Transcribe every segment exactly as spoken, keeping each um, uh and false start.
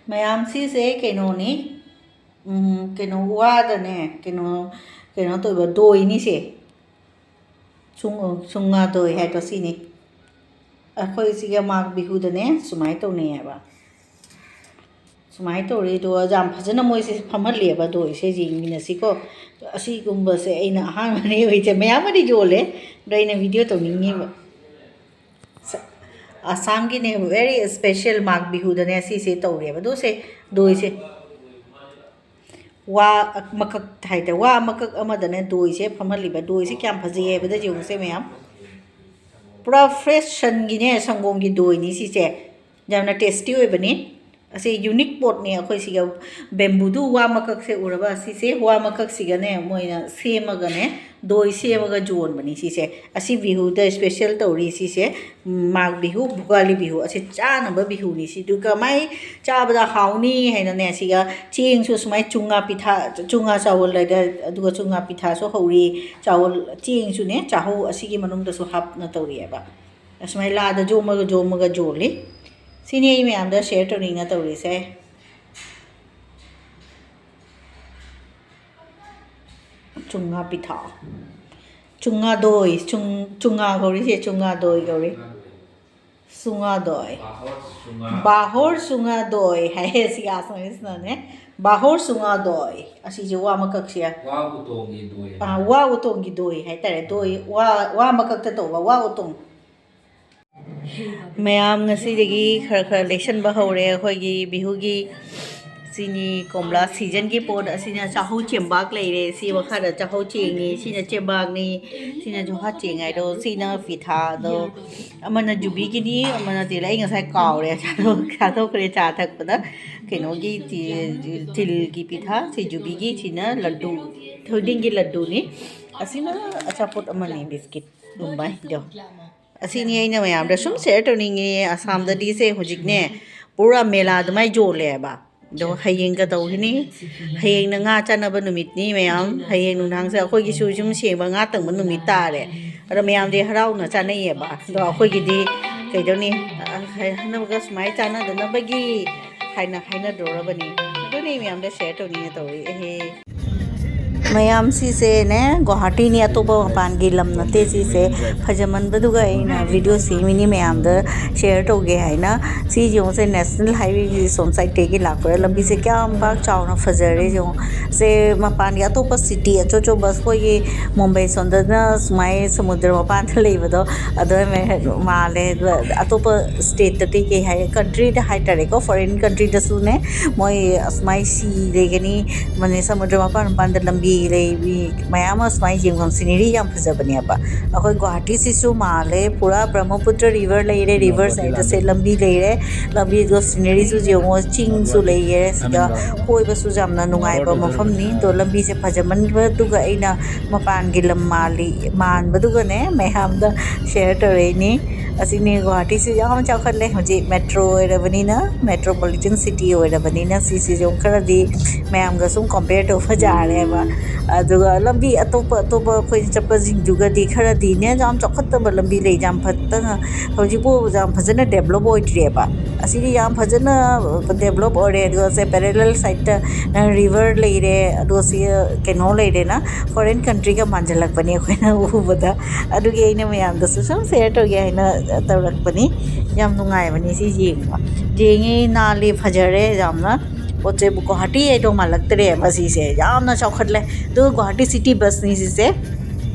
ꯃꯌꯥꯝ, ꯁꯤꯁꯦ ꯀꯩꯅꯣꯅꯤ, ꯎꯝ, ꯀꯩꯅꯣ, ꯋꯥꯗꯅꯦ, ꯀꯩꯅꯣ, ꯀꯩꯅꯣ ꯇꯧꯕ ꯗꯣꯏꯅꯤꯁꯦ꯫ ꯆꯨꯡ-, ꯆꯨꯡꯉꯥ ꯗꯣꯏ ꯍꯥꯏꯗꯣ ꯁꯤꯅꯤ꯫ ꯑꯩꯈꯣꯏ ꯁꯤꯒ ꯃꯥꯒ ꯕꯤꯍꯨꯗꯅꯦ ꯁꯨꯃꯥꯏꯅ ꯇꯧꯅꯩꯌꯦꯕ꯫ ꯁꯨꯃꯥꯏꯅ ꯇꯧꯔꯦ, ꯑꯗꯨꯒ ꯌꯥꯝ ꯐꯖꯅ ꯃꯣꯏꯁꯦ ꯐꯝꯍꯜꯂꯦꯕ ꯗꯣꯏꯁꯦ, ꯌꯦꯡꯃꯤꯟꯅꯁꯤꯀꯣ꯫ ꯑꯁꯤꯒꯨꯝꯕꯁꯦ ꯑꯩꯅ ꯑꯍꯥꯟꯕꯅꯦ ꯎꯏꯁꯦ꯫ ꯃꯌꯥꯝ ꯑꯃꯗꯤ ꯌꯣꯜꯂꯦ, ꯑꯗꯣ ꯑꯩꯅ ꯚꯤꯗꯤꯑꯣ ꯇꯧꯅꯤꯡꯉꯤꯕ꯫ ꯑꯁꯥꯝꯒꯤꯅꯦ, very special ꯃꯥꯒ ꯕꯤꯍꯨꯗꯅꯦ ꯁꯤꯁꯦ ꯇꯧꯔꯦꯕ꯫ ꯑꯗꯣ ꯁꯦ ꯗꯣꯏꯁꯦ ꯋꯥ ꯃꯀꯛ ꯍꯥꯏꯇꯥꯔꯦ, ꯋꯥ ꯃꯀꯛ ꯑꯃꯗꯅꯦ ꯗꯣꯏꯁꯦ ꯐꯝꯍꯜꯂꯤꯕ꯫ ꯗꯣꯏꯁꯦ ꯀꯌꯥꯝ ꯐꯖꯩ ꯍꯥꯏꯕꯗ ꯌꯦꯡꯉꯨꯁꯦ ꯃꯌꯥꯝ, ꯄꯨꯔꯥ fresh ꯁꯟꯒꯤꯅꯦ, ꯁꯪꯒꯣꯝꯒꯤ ꯗꯣꯏꯅꯤ ꯁꯤꯁꯦ꯫ ꯌꯥꯝꯅ tasty ꯑꯣꯏꯕꯅꯤ꯫ ꯑꯁꯤ unique ꯄꯣꯠꯅꯤ꯫ ꯑꯩꯈꯣꯏ ꯁꯤꯒ ꯕꯦꯝꯕꯨꯗꯨ ꯋꯥ ꯃꯀꯛꯁꯦ ꯎꯔꯕ? ꯁꯤꯁꯦ ꯋꯥ ꯃꯀꯛꯁꯤꯒꯅꯦ ꯃꯣꯏꯅ ꯁꯦꯝꯃꯒꯅꯦ ꯗꯣꯏ ꯁꯦꯝꯃꯒ ꯌꯣꯟꯕꯅꯤ ꯁꯤꯁꯦ꯫ ꯑꯁꯤ ꯕꯤꯍꯨꯗ special ꯇꯧꯔꯤ ꯁꯤꯁꯦ꯫ ꯃꯥꯒ ꯕꯤꯍꯨ, ꯚꯣꯒꯥꯂꯤ ꯕꯤꯍꯨ ꯑꯁꯤ ꯆꯥꯅꯕ ꯕꯤꯍꯨꯅꯤ꯫ ꯁꯤꯗꯨ ꯀꯃꯥꯏ ꯆꯥꯕꯗ ꯍꯥꯎꯅꯤ ꯍꯥꯏꯅꯅꯦ, ꯁꯤꯒ ꯆꯦꯡꯁꯨ ꯁꯨꯃꯥꯏ ꯆꯨꯡꯉꯥ ꯄꯤꯊꯥ, ꯆꯨꯡꯉꯥ ꯆꯥꯋꯜ ꯍꯥꯏꯗ, ꯑꯗꯨꯒ ꯆꯨꯡꯉꯥ ꯄꯤꯊꯥꯁꯨ ꯍꯧꯔꯤ, ꯆꯥꯋꯜ ꯆꯦꯡꯁꯨꯅꯦ ꯆꯥꯍꯧ ꯑꯁꯤꯒꯤ ꯃꯅꯨꯡꯗꯁꯨ ꯍꯥꯞꯅ ꯇꯧꯔꯤꯑꯕ꯫ ꯑꯁꯨꯃꯥꯏ ꯂꯥꯗ ꯌꯣꯝꯃꯒ ꯌꯣꯝꯃꯒ ꯌꯣꯜꯂꯤ꯫ ꯁꯤꯅꯤ ꯑꯩ ꯃꯌꯥꯝꯗ share ꯇꯧꯅꯤꯡꯅ ꯇꯧꯔꯤꯁꯦ꯫ ꯆꯨꯡꯉꯥ ꯄꯤꯊꯥ, ꯆꯨꯡꯉꯥ ꯗꯣꯏ, ꯆꯨꯡ-, ꯆꯨꯡꯉꯥ ꯀꯧꯔꯤꯁꯦ ꯆꯨꯡꯉꯥ ꯗꯣꯏ ꯀꯧꯔꯤ꯫ ꯆꯨꯡꯉꯥ ꯗꯣꯏ꯫ ꯕꯥꯍꯣꯔ ꯆꯨꯡꯉꯥ ꯗꯣꯏ ꯍꯥꯏꯌꯦ ꯁꯤ ꯑꯁꯥꯃꯤꯁꯅꯅꯦ꯫ ꯕꯥꯍꯣꯔ ꯆꯨꯡꯉꯥ ꯗꯣꯏ꯫ ꯑꯁꯤꯁꯦ ꯋꯥ ꯃꯀꯛꯁꯦ꯫ ꯋꯥ ꯎꯇꯣꯡꯒꯤ ꯗꯣꯏ꯫ ꯑꯥ, ꯋꯥ ꯎꯇꯣꯡꯒꯤ ꯗꯣꯏ ꯍꯥꯏꯇꯥꯔꯦ꯫ ꯗꯣꯏ, ꯋꯥ, ꯋꯥ ꯃꯀꯛꯇ ꯇꯧꯕ ꯋꯥ ꯎꯇꯣꯡ꯫ ꯃꯌꯥꯝ ꯉꯁꯤꯗꯒꯤ ꯈꯔ ꯈꯔ ꯂꯩꯁꯟꯕ ꯍꯧꯔꯦ ꯑꯩꯈꯣꯏꯒꯤ ꯕꯤꯍꯨꯒꯤ ꯁꯤꯅꯤ ꯀꯣꯝꯂꯥ ꯁꯤꯖꯟꯒꯤ ꯄꯣꯠ꯫ ꯑꯁꯤꯅ ꯆꯥꯍꯧ ꯆꯦꯡꯕꯥꯛ ꯂꯩꯔꯦ꯫ ꯁꯤ ꯃꯈꯥꯗ ꯆꯥꯍꯧ ꯆꯦꯡꯅꯤ꯫ ꯁꯤꯅ ꯆꯦꯡꯕꯥꯛꯅꯤ꯫ ꯁꯤꯅ ꯖꯨꯍꯥ ꯆꯦꯡ ꯍꯥꯏꯗꯣ꯫ ꯁꯤꯅ ꯄꯤꯊꯥꯗꯣ꯫ ꯑꯃꯅ ꯖꯨꯕꯤꯒꯤꯅꯤ, ꯑꯃꯅ ꯇꯤꯜ꯫ ꯑꯩ ꯉꯁꯥꯏ ꯀꯥꯎꯔꯦ꯫ ꯆꯥꯊꯣꯛ-, ꯆꯥꯊꯣꯛꯈ꯭ꯔꯦ ꯆꯥ ꯊꯛꯄꯗ꯫ ꯀꯩꯅꯣꯒꯤ ꯇꯤ-, ꯇꯤꯜꯒꯤ ꯄꯤꯊꯥ꯫ ꯁꯤ ꯖꯨꯕꯤꯒꯤ꯫ ꯁꯤꯅ ꯂꯗꯨ꯫ ꯊꯣꯏꯗꯤꯡꯒꯤ ꯂꯗꯨꯅꯤ꯫ ꯑꯁꯤꯅ ꯑꯆꯥꯄꯣꯠ ꯑꯃꯅꯤ, ꯕꯤꯁꯀꯤꯠꯀꯨꯝꯕ ꯍꯥꯏꯗꯣ꯫ ꯑꯁꯤꯅꯤ ꯑꯩꯅ ꯃꯌꯥꯝꯗ ꯁꯨꯝ ꯁꯤꯌꯔ ꯇꯧꯅꯤꯡꯉꯤ꯫ ꯑꯁꯥꯝꯗꯗꯤ ꯁꯦ ꯍꯧꯖꯤꯛꯅꯦ ꯄꯨꯔꯥ ꯃꯦꯂꯥ ꯑꯗꯨꯃꯥꯏꯅ ꯌꯣꯜꯂꯦꯕ꯫ ꯑꯗꯣ ꯍꯌꯦꯡ ꯀꯩꯗꯧꯒꯅꯤ? ꯍꯌꯦꯡꯅ ꯉꯥ ꯆꯥꯅꯕ ꯅꯨꯃꯤꯠꯅꯤ ꯃꯌꯥꯝ꯫ ꯍꯌꯦꯡ ꯅꯨꯡꯗꯥꯡꯁꯦ ꯑꯩꯈꯣꯏꯒꯤꯁꯨ ꯌꯨꯝ ꯁꯦꯡꯕ ꯉꯥ ꯇꯪꯕ ꯅꯨꯃꯤꯠ ꯇꯥꯔꯦ꯫ ꯑꯗꯣ ꯃꯌꯥꯝꯗꯤ ꯍꯔꯥꯎꯅ ꯆꯥꯅꯩꯌꯦꯕ꯫ ꯑꯗꯣ ꯑꯩꯈꯣꯏꯒꯤꯗꯤ ꯀꯩꯗꯧꯅꯤ? ꯑ, ꯍꯥꯏꯅꯕꯒ ꯁꯨꯃꯥꯏꯅ ꯆꯥꯟꯅꯗꯅꯕꯒꯤ ꯍꯥꯏꯅ ꯍꯥꯏꯅꯗꯣꯔꯕꯅꯤ꯫ ꯑꯗꯨꯅꯤ ꯃꯌꯥꯝꯗ ꯁꯤꯌꯔ ꯇꯧꯅꯤꯡꯉꯦ ꯇꯧꯔꯛꯑꯦ꯫ ꯃꯌꯥꯝ ꯁꯤꯁꯦꯅꯦ, ꯒꯨꯋꯥꯍꯥꯇꯤꯅꯤ, ꯑꯇꯣꯞꯄ ꯃꯄꯥꯟꯒꯤ ꯂꯝ ꯅꯠꯇꯦ ꯁꯤꯁꯦ꯫ ꯐꯖꯃꯟꯕꯗꯨꯒ ꯑꯩꯅ ꯚꯤꯗꯤꯑꯣ ꯁꯦꯝꯃꯤꯅꯤ ꯃꯌꯥꯝꯗ ꯁꯤꯌꯔ ꯇꯧꯒꯦ ꯍꯥꯏꯅ꯫ ꯁꯤ ꯌꯦꯡꯉꯨꯁꯦ, ꯅꯦꯁꯅꯦꯜ ꯍꯥꯏꯋꯦꯒꯤ ꯁꯣꯝ ꯁꯥꯏꯠꯇꯒꯤ ꯂꯥꯛꯄꯗ ꯂꯝꯕꯤꯁꯦ ꯀꯌꯥꯝ ꯄꯥꯛ ꯆꯥꯎꯅ ꯐꯖꯔꯦ ꯌꯦꯡꯉꯨ꯫ ꯁꯦ ꯃꯄꯥꯟꯒꯤ ꯑꯇꯣꯞꯄ ꯁꯤꯇꯤ ꯑꯆꯧ ꯑꯆꯧꯕ ꯑꯩꯈꯣꯏꯒꯤ ꯃꯨꯝꯕꯩ ꯁꯣꯝꯗꯅ ꯁꯨꯃꯥꯏꯅ ꯁꯃꯨꯗ꯭ꯔ ꯃꯄꯥꯟꯗ ꯂꯩꯕꯗꯣ ꯑꯗꯨ ꯃꯌꯥꯝ ꯑꯇꯣꯞꯄ ꯁ꯭ꯇꯦꯠꯇꯗꯤ ꯀꯩ ꯍꯥꯏ, ꯀꯟꯇ꯭ꯔꯤꯗ ꯍꯥꯏꯇꯥꯔꯦꯀꯣ, ꯐꯣꯔꯦꯟ ꯀꯟꯇ꯭ꯔꯤꯗꯁꯨꯅꯦ ꯃꯣꯏ ꯑꯁꯨꯃꯥꯏ ꯁꯤ ꯂꯩꯒꯅꯤ, ꯃꯅꯤ ꯁꯃꯨꯗ꯭ꯔ ꯃꯄꯥꯟ ꯃꯄꯥꯟꯗ ꯂꯝꯕꯤ ꯂꯩ, ꯃꯤ ꯃꯌꯥꯝ ꯑꯃ ꯁꯨꯃꯥꯏꯅ ꯌꯦꯡꯐꯝ ꯁꯤꯅꯔꯤ ꯌꯥꯝ ꯐꯖꯕꯅꯦꯕ꯫ ꯑꯩꯈꯣꯏ ꯒꯨꯋꯥꯍꯥꯇꯤꯁꯤꯁꯨ ꯃꯥꯜꯂꯦ, ꯄꯨꯔꯥ ꯕ꯭ꯔꯍ꯭ꯃꯄꯨꯇ꯭ꯔ ꯔꯤꯚꯔ ꯂꯩꯔꯦ, ꯔꯤꯚꯔ ꯁꯥꯏꯗꯁꯦ ꯂꯝꯕꯤ ꯂꯩꯔꯦ, ꯂꯝꯕꯤꯗꯣ ꯁꯤꯅꯔꯤꯁꯨ ꯌꯦꯡꯉꯣ, ꯆꯤꯡꯁꯨ ꯂꯩꯔꯦ ꯁꯤꯗ꯫ ꯀꯣꯏꯕꯁꯨ ꯌꯥꯝꯅ ꯅꯨꯡꯉꯥꯏꯕ ꯃꯐꯝꯅꯤ꯫ ꯑꯗꯣ ꯂꯝꯕꯤꯁꯦ ꯐꯖꯃꯟꯕꯗꯨꯒ ꯑꯩꯅ ꯃꯄꯥꯟꯒꯤ ꯂꯝ ꯃꯥꯜꯂꯤ ꯃꯥꯟꯕꯗꯨꯒꯅꯦ ꯃꯌꯥꯝꯗ ꯁꯤꯌꯔ ꯇꯧꯔꯛꯏꯅꯤ꯫ ꯑꯁꯤꯅꯤ ꯒꯨꯋꯥꯍꯥꯇꯤꯁꯤ ꯌꯥꯝ ꯆꯥꯎꯈꯠꯂꯦ ꯍꯧꯖꯤꯛ, ꯃꯦꯇ꯭ꯔꯣ ꯑꯣꯏꯔꯕꯅꯤꯅ, ꯃꯦꯇ꯭ꯔꯣꯄꯣꯂꯤꯇꯟ ꯁꯤꯇꯤ ꯑꯣꯏꯔꯕꯅꯤꯅ ꯁꯤꯁꯤꯁꯨ ꯈꯔꯗꯤ ꯃꯌꯥꯝꯒ ꯁꯨꯝ ꯀꯝꯄꯤꯌꯔ ꯇꯧꯕ ꯌꯥꯔꯦꯕ꯫ ꯑꯗꯨꯒ ꯂꯝꯕꯤ ꯑꯇꯣꯞꯄ ꯑꯇꯣꯞꯄ ꯑꯩꯈꯣꯏ ꯆꯠꯄꯁꯤꯡꯗꯨꯒꯗꯤ ꯈꯔꯗꯤꯅꯦ ꯌꯥꯝ ꯆꯥꯎꯈꯠꯇꯕ ꯂꯝꯕꯤ ꯂꯩ, ꯌꯥꯝ ꯐꯠꯇꯅ, ꯍꯧꯖꯤꯛꯄꯨ ꯌꯥꯝ ꯐꯖꯅ ꯗꯦꯕꯂꯞ ꯑꯣꯏꯗ꯭ꯔꯤꯑꯕ꯫ ꯑꯁꯤꯗꯤ ꯌꯥꯝ ꯐꯖꯅ ꯗꯦꯕꯂꯞ ꯑꯣꯏꯔꯦ꯫ ꯑꯗꯨꯒ ꯁꯦ ꯄꯦꯔꯦꯂꯦꯜ ꯁꯥꯏꯠꯇ ꯔꯤꯚꯔ ꯂꯩꯔꯦ, ꯑꯗꯨꯒ ꯁꯤ ꯀꯩꯅꯣ ꯂꯩꯔꯦꯅ, ꯐꯣꯔꯦꯟ ꯀꯟꯇ꯭ꯔꯤꯒ ꯃꯥꯟꯁꯤꯜꯂꯛꯄꯅꯦ ꯑꯩꯈꯣꯏꯅ ꯎꯕꯗ꯫ ꯑꯗꯨꯒꯤ ꯑꯩꯅ ꯃꯌꯥꯝꯗꯁꯨ ꯁꯨꯝ ꯁꯤꯌꯔ ꯇꯧꯒꯦ ꯍꯥꯏꯅ ꯇꯧꯔꯛꯄꯅꯤ꯫ ꯌꯥꯝ ꯅꯨꯡꯉꯥꯏꯕꯅꯤ ꯁꯤ ꯌꯦꯡꯕ꯫ ꯌꯦꯡꯉꯤ, ꯅꯥꯜꯂꯤ, ꯐꯖꯔꯦ ꯌꯥꯝꯅ꯫ ꯄꯣꯠ ꯆꯩꯕꯨ ꯒꯨꯋꯥꯍꯥꯇꯤ ꯍꯥꯏꯗꯧ ꯃꯥꯜꯂꯛꯇ꯭ꯔꯦ ꯃꯁꯤꯁꯦ, ꯌꯥꯝꯅ ꯆꯥꯎꯈꯠꯂꯦ꯫ ꯑꯗꯨ ꯒꯨꯋꯥꯍꯥꯇꯤ ꯁꯤꯇꯤ ꯕꯁꯅꯤ ꯁꯤꯁꯦ꯫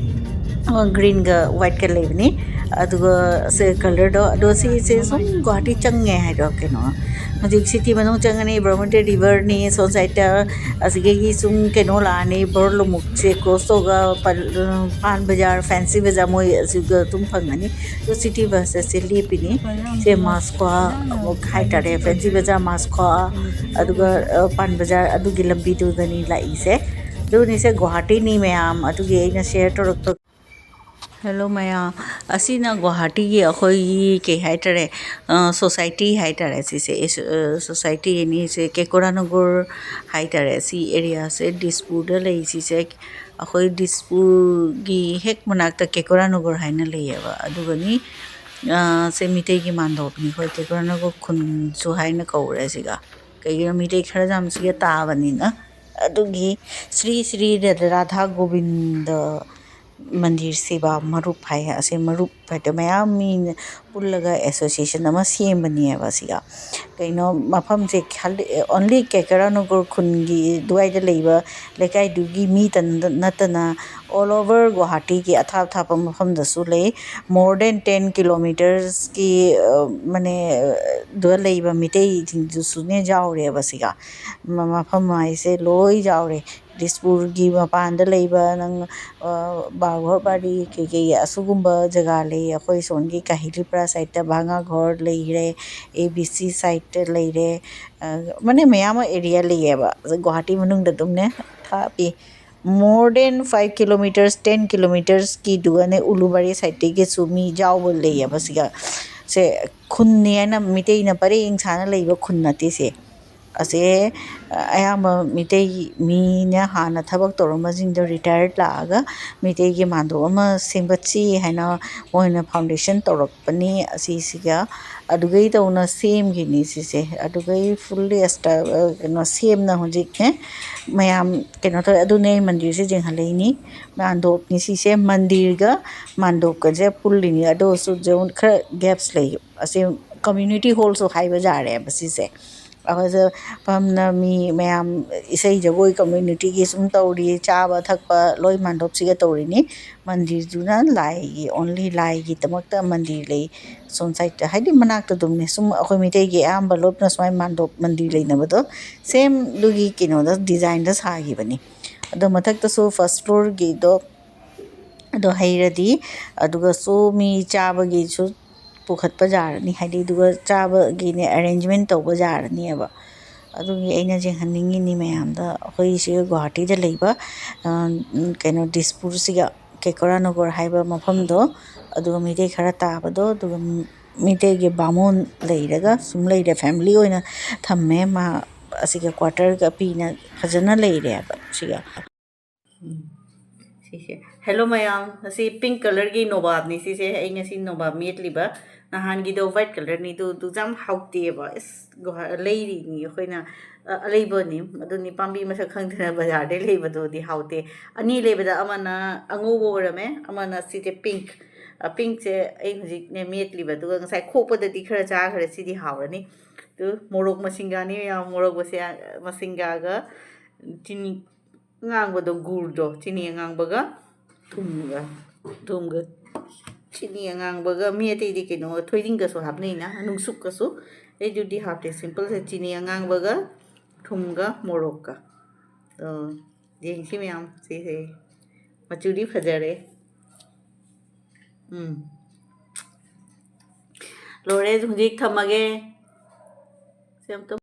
ꯑ, ꯒ꯭ꯔꯤꯟꯒ ꯋꯥꯏꯠꯀ ꯂꯩꯕꯅꯤ꯫ ꯑꯗꯨꯒ ꯁꯦ ꯀꯂꯔꯗꯣ, ꯑꯗꯣ ꯁꯤꯁꯦ ꯁꯨꯝ ꯒꯨꯋꯥꯍꯥꯇꯤ ꯆꯪꯉꯦ ꯍꯥꯏꯗꯣ, ꯀꯩꯅꯣ, ꯍꯧꯖꯤꯛ ꯁꯤꯇꯤ ꯃꯅꯨꯡ ꯆꯪꯉꯅꯤ, ꯕ꯭ꯔꯍꯃꯄꯨꯇ꯭ꯔ ꯔꯤꯚꯔꯅꯤ, ꯁꯣꯝ ꯁꯥꯏꯠꯇ ꯑꯁꯤꯗꯒꯤ ꯁꯨꯝ ꯀꯩꯅꯣ ꯂꯥꯛꯑꯅꯤ, ꯕꯣꯔꯂꯨꯃꯨꯛꯁꯦ ꯀ꯭ꯔꯣꯁ ꯇꯧꯔꯒ ꯄꯥꯟ ꯕꯖꯥꯔ, ꯐꯦꯟꯁꯤ ꯕꯖꯥꯔ, ꯃꯣꯏ ꯑꯁꯤꯗ ꯑꯗꯨꯝ ꯐꯪꯒꯅꯤ꯫ ꯑꯗꯣ ꯁꯤꯇꯤ ꯕꯁ ꯑꯁꯦ ꯂꯦꯞꯄꯤꯅꯤ꯫ ꯁꯦ ꯃꯥꯁꯀ꯭ꯋꯥ ꯑꯃꯨꯛ ꯍꯥꯏꯇꯥꯔꯦ, ꯐꯦꯟꯁꯤ ꯕꯖꯥꯔ, ꯃꯥꯁꯀ꯭ꯋꯥ, ꯑꯗꯨꯒ ꯄꯥꯟ ꯕꯖꯥꯔ ꯑꯗꯨꯒꯤ ꯂꯝꯕꯤꯗꯨꯗꯅꯤ ꯂꯥꯛꯏꯁꯦ꯫ ꯑꯗꯨꯅꯤꯁꯦ ꯒꯨꯋꯥꯍꯥꯇꯤꯅꯤ ꯃꯌꯥꯝ, ꯑꯗꯨꯒꯤ ꯑꯩꯅ ꯁꯤꯌꯔ ꯇꯧꯔꯛꯄ꯫ ꯍꯦꯜꯂꯣ ꯃꯌꯥꯝ, ꯑꯁꯤꯅ ꯒꯨꯋꯥꯍꯥꯇꯤꯒꯤ ꯑꯩꯈꯣꯏꯒꯤ ꯀꯩ ꯍꯥꯏꯇꯥꯔꯦ, ꯁꯣꯁꯥꯏꯇꯤ ꯍꯥꯏꯇꯥꯔꯦ ꯁꯤꯁꯦ꯫ ꯁꯣꯁꯥꯏꯇꯤ ꯑꯅꯤꯁꯦ ꯀꯦꯀꯣꯔꯥꯅꯒꯔ ꯍꯥꯏꯇꯥꯔꯦ꯫ ꯁꯤ ꯑꯦꯔꯤꯌꯥꯁꯦ ꯗꯤꯁꯄꯨꯔꯗ ꯂꯩ꯫ ꯁꯤꯁꯦ ꯑꯩꯈꯣꯏ ꯗꯤꯁꯄꯨꯔꯒꯤ ꯍꯦꯛ ꯃꯅꯥꯛꯇ ꯀꯦꯀꯣꯔꯥꯅꯒꯔ ꯍꯥꯏꯅ ꯂꯩꯌꯦꯕ꯫ ꯑꯗꯨꯒꯅꯤ, ꯁꯦ ꯃꯤꯇꯩꯒꯤ ꯃꯥꯟꯗꯣꯞꯅꯤ꯫ ꯑꯩꯈꯣꯏ ꯀꯦꯀꯣꯔꯥꯅꯒꯔ ꯈꯨꯟꯁꯨ ꯍꯥꯏꯅ ꯀꯧꯔꯦ ꯁꯤꯒ꯫ ꯀꯩꯒꯤꯅꯣ, ꯃꯤꯇꯩ ꯈꯔ ꯌꯥꯝ ꯁꯤꯒ ꯇꯥꯕꯅꯤꯅ꯫ ꯑꯗꯨꯒꯤ ꯁ꯭ꯔꯤ ꯁ꯭ꯔꯤ ꯔꯥꯙꯥ ꯒꯣꯕꯤꯟꯗ ꯃꯟꯗꯤꯔ ꯁꯦꯕꯥ ꯃꯔꯨꯞ ꯍꯥꯏ꯫ ꯑꯁꯦ ꯃꯔꯨꯞ ꯍꯥꯏꯗꯤ ꯃꯌꯥꯝ ꯃꯤ ꯄꯨꯜꯂꯒ ꯑꯦꯁꯣꯁꯤꯌꯦꯁꯟ ꯑꯃ ꯁꯦꯝꯕꯅꯦꯕ꯫ ꯁꯤꯒ ꯀꯩꯅꯣ, ꯃꯐꯝꯁꯦ only ꯀꯦꯀꯔꯥꯅꯒꯔ ꯈꯨꯟꯒꯤ ꯑꯗꯨꯋꯥꯏꯗ ꯂꯩꯕ ꯂꯩꯀꯥꯏꯗꯨꯒꯤ ꯃꯤꯇ ꯅꯠꯇꯅ all over ꯒꯨꯋꯥꯍꯥꯇꯤꯒꯤ ꯑꯊꯥꯞ ꯑꯊꯥꯞꯄ ꯃꯐꯝꯗꯁꯨ ꯂꯩ꯫ More than ten kilometersꯀꯤ ꯃꯅꯦ ꯑꯗꯨꯗ ꯂꯩꯕ ꯃꯤꯇꯩꯁꯤꯡꯗꯨꯁꯨꯅꯦ ꯌꯥꯎꯔꯦꯕ ꯁꯤꯒ꯫ ꯃꯐꯝ ꯍꯥꯏꯁꯦ ꯂꯣꯏ ꯌꯥꯎꯔꯦ꯫ ꯗꯤꯁꯄꯨꯔꯒꯤ ꯃꯄꯥꯟꯗ ꯂꯩꯕ ꯅꯪ, ꯕꯥꯒꯣꯔ ꯕꯥꯔꯤ ꯀꯩꯀꯩ ꯑꯁꯤꯒꯨꯝꯕ ꯖꯒꯥ ꯂꯩ꯫ ꯑꯩꯈꯣꯏ ꯁꯣꯝꯒꯤ ꯀꯥꯍꯤꯂꯤꯄ꯭ꯔꯥ ꯁꯥꯏꯠꯇ ꯚꯥꯉꯥꯒꯣꯔ ꯂꯩꯔꯦ, ꯑꯦ ꯕꯤ ꯁꯤ ꯁꯥꯏꯠꯇ ꯂꯩꯔꯦ꯫ ꯃꯅꯦ ꯃꯌꯥꯝ ꯑꯃ ꯑꯦꯔꯤꯌꯥ ꯂꯩꯌꯦꯕ꯫ ꯒꯨꯋꯥꯍꯥꯇꯤ ꯃꯅꯨꯡꯗ ꯑꯗꯨꯝꯅꯦ ꯊꯥꯞꯄꯤ꯫ More than five kilometres, ten kilometresꯀꯤꯗꯨꯒꯅꯦ ꯎꯂꯨꯕꯥꯔꯤ ꯁꯥꯏꯠꯇꯒꯤꯁꯨ ꯃꯤ ꯌꯥꯎꯕ ꯂꯩꯌꯦꯕ ꯁꯤꯒ꯫ ꯁꯦ ꯈꯨꯟꯅꯤ ꯍꯥꯏꯅ ꯃꯤꯇꯩꯅ ꯄꯔꯦꯡ ꯁꯥꯅ ꯂꯩꯕ ꯈꯨꯟ ꯅꯠꯇꯦ ꯁꯦ꯫ ꯑꯁꯦ ꯑꯌꯥꯝꯕ ꯃꯤꯇꯩ ꯃꯤꯅ ꯍꯥꯟꯅ ꯊꯕꯛ ꯇꯧꯔꯝꯕꯁꯤꯡꯗꯣ ꯔꯤꯇꯥꯌꯔꯠ ꯂꯥꯛꯑꯒ ꯃꯤꯇꯩꯒꯤ ꯃꯥꯟꯗꯣꯞ ꯑꯃ ꯁꯦꯝꯒꯠꯁꯤ ꯍꯥꯏꯅ ꯃꯣꯏꯅ ꯐꯥꯎꯟꯗꯦꯁꯟ ꯇꯧꯔꯛꯄꯅꯤ꯫ ꯑꯁꯤꯁꯤꯒ ꯑꯗꯨꯒꯩ ꯇꯧꯅ ꯁꯦꯝꯈꯤꯅꯤ ꯁꯤꯁꯦ꯫ ꯑꯗꯨꯒꯩ ꯐꯨꯜꯂꯤ ꯑꯁꯇ-, ꯀꯩꯅꯣ ꯁꯦꯝꯅ ꯍꯧꯖꯤꯛꯅꯦ ꯃꯌꯥꯝ ꯀꯩꯅꯣ ꯇꯧꯋꯦ꯫ ꯑꯗꯨꯅꯦ ꯑꯩ ꯃꯟꯗꯤꯔꯁꯦ ꯌꯦꯡꯍꯜꯂꯛꯏꯅꯤ꯫ ꯃꯥꯟꯗꯣꯞꯅꯤ ꯁꯤꯁꯦ, ꯃꯟꯗꯤꯔꯒ ꯃꯥꯟꯗꯣꯞꯀꯁꯦ ꯄꯨꯜꯂꯤꯅꯤ꯫ ꯑꯗꯨ ꯑꯣꯏꯔꯁꯨ ꯈꯔ ꯒꯦꯞꯁ ꯂꯩ꯫ ꯑꯁꯤ ꯀꯝꯃ꯭ꯌꯨꯅꯤꯇꯤ ꯍꯣꯜꯁꯨ ꯍꯥꯏꯕ ꯌꯥꯔꯦꯕ ꯁꯤꯁꯦ꯫ ꯑꯩꯈꯣꯏꯁꯦ ꯐꯝꯅ ꯃꯤ ꯃꯌꯥꯝ ꯏꯁꯩ ꯖꯒꯣꯏ communityꯒꯤ ꯁꯨꯝ ꯇꯧꯔꯤ, ꯆꯥꯕ ꯊꯛꯄ ꯂꯣꯏ ꯃꯥꯟꯗꯣꯞꯁꯤꯒ ꯇꯧꯔꯤꯅꯤ꯫ ꯃꯟꯗꯤꯔꯗꯨꯅ ꯂꯥꯏꯒꯤ, only ꯂꯥꯏꯒꯤꯗꯃꯛꯇ ꯃꯟꯗꯤꯔ ꯂꯩ꯫ ꯁꯣꯝ sideꯇ, ꯍꯥꯏꯗꯤ ꯃꯅꯥꯛꯇ ꯑꯗꯨꯝꯅꯦ, ꯁꯨꯝ ꯑꯩꯈꯣꯏ ꯃꯩꯇꯩꯒꯤ ꯑꯌꯥꯝꯕ ꯂꯣꯞꯅ ꯁꯨꯃꯥꯏꯅ ꯃꯥꯟꯗꯣꯞ ꯃꯟꯗꯤꯔ ꯂꯩꯅꯕꯗꯣ, same ꯑꯗꯨꯒꯤ ꯀꯩꯅꯣꯗ, designꯗ ꯁꯥꯈꯤꯕꯅꯤ꯫ ꯑꯗꯣ ꯃꯊꯛꯇꯁꯨ first floorꯒꯤꯗꯣ, ꯑꯗꯣ ꯍꯩꯔꯗꯤ, ꯑꯗꯨꯒꯁꯨ ꯃꯤ ꯆꯥꯕꯒꯤꯁꯨ ꯄꯨꯈꯠꯄ ꯌꯥꯔꯅꯤ, ꯍꯥꯏꯗꯤ, ꯑꯗꯨꯒ ꯆꯥꯕꯒꯤꯅꯦ arrangement ꯇꯧꯕ ꯌꯥꯔꯅꯤꯕ꯫ ꯑꯗꯨꯒꯤ ꯑꯩꯅ ꯌꯦꯡꯍꯟꯅꯤꯡꯉꯤꯅꯤ ꯃꯌꯥꯝꯗ, ꯑꯩꯈꯣꯏ ꯁꯤꯒ ꯒꯨꯋꯥꯍꯥꯇꯤꯗ ꯂꯩꯕ, ꯑ, ꯀꯩꯅꯣ, ꯗꯤꯁꯄꯨꯔꯁꯤꯒ, ꯀꯦꯀꯣꯔꯥ ꯅꯒꯔ ꯍꯥꯏꯕ ꯃꯐꯝꯗꯣ, ꯑꯗꯨꯒ ꯃꯩꯇꯩ ꯈꯔ ꯇꯥꯕꯗꯣ, ꯑꯗꯨꯒ ꯃꯩꯇꯩꯒꯤ ꯕꯥꯃꯣꯟ ꯂꯩꯔꯒ ꯁꯨꯝ ꯂꯩꯔꯦ, family ꯑꯣꯏꯅ ꯊꯝꯃꯦ꯫ ꯃꯥ ꯑꯁꯤꯒ quarterꯒ ꯄꯤꯅ ꯐꯖꯅ ꯂꯩꯔꯦꯕ ꯁꯤꯒ꯫ ꯎꯝ꯫ ꯁꯤꯁꯦ꯫ Hello ꯃꯌꯥꯝ, ꯑꯁꯤ pink colourꯒꯤ ꯅꯣꯕꯥꯞꯅꯤ ꯁꯤꯁꯦ꯫ ꯑꯩ ꯉꯁꯤ ꯅꯣꯕꯥꯞ ꯃꯦꯠꯂꯤꯕ꯫ ꯅꯍꯥꯟꯒꯤꯗꯣ white colourꯅꯤ, ꯑꯗꯨ, ꯑꯗꯨꯁꯨ ꯌꯥꯝ ꯍꯥꯎꯇꯦꯕ꯫ ꯑꯁ, ꯒꯨꯍꯥ-, ꯂꯩꯔꯤꯅꯤ ꯑꯩꯈꯣꯏꯅ, ꯑ, ꯑꯂꯩꯕꯅꯤ꯫ ꯑꯗꯨꯅꯤ, ꯄꯥꯝꯕꯤ ꯃꯁꯛ ꯈꯪꯗꯅ ꯕꯖꯥꯔꯗꯩ ꯂꯩꯕꯗꯨꯗꯤ ꯍꯥꯎꯇꯦ꯫ ꯑꯅꯤ ꯂꯩꯕꯗ ꯑꯃꯅ ꯑꯉꯧꯕ ꯑꯣꯏꯔꯝꯃꯦ, ꯑꯃꯅ ꯁꯤꯁꯦ pink꯫ ꯑ, pinkꯁꯦ ꯑꯩ ꯍꯧꯖꯤꯛꯅꯦ ꯃꯦꯠꯂꯤꯕ, ꯑꯗꯨꯒ ꯉꯁꯥꯏ ꯈꯣꯛꯄꯗꯗꯤ ꯈꯔ ꯆꯥꯈ꯭ꯔꯦ, ꯁꯤꯗꯤ ꯍꯥꯎꯔꯅꯤ꯫ ꯑꯗꯨ ꯃꯣꯔꯣꯛ ꯃꯁꯤꯡꯒꯥꯅꯤ ꯃꯌꯥꯝ, ꯃꯣꯔꯣꯛ ꯃꯁꯤꯡꯒꯥ-, ꯃꯁꯤꯡꯒꯥꯒ ꯆꯤꯅꯤ ꯑꯉꯥꯡꯕꯗꯣ, ꯒꯨꯔꯗꯣ, ꯆꯤꯅꯤ ꯑꯉꯥꯡꯕꯒ ꯊꯨꯝꯒ, ꯊꯨꯝꯒ, ꯆꯤꯅꯤ ꯑꯉꯥꯡꯕꯒ, ꯃꯤ ꯑꯇꯩꯗꯤ ꯀꯩꯅꯣ, ꯊꯣꯏꯗꯤꯡꯒꯁꯨ ꯍꯥꯞꯅꯩꯅ, ꯅꯨꯡꯁꯨꯛꯀꯁꯨ꯫ ꯑꯩꯗꯨꯗꯤ ꯍꯥꯞꯇꯦ, simpleꯁꯦ ꯆꯤꯅꯤ ꯑꯉꯥꯡꯕꯒ ꯊꯨꯝꯒ ꯃꯣꯔꯣꯛꯀ꯫ ꯑꯣ, ꯌꯦꯡꯁꯤ ꯃꯌꯥꯝ, ꯁꯤꯁꯦ ꯃꯆꯨꯗꯤ ꯐꯖꯔꯦ꯫ ꯎꯝ꯫ ꯂꯣꯏꯔꯦ, ꯍꯧꯖꯤꯛ ꯊꯝꯃꯒꯦ꯫ ꯁꯤ ꯑꯝꯇ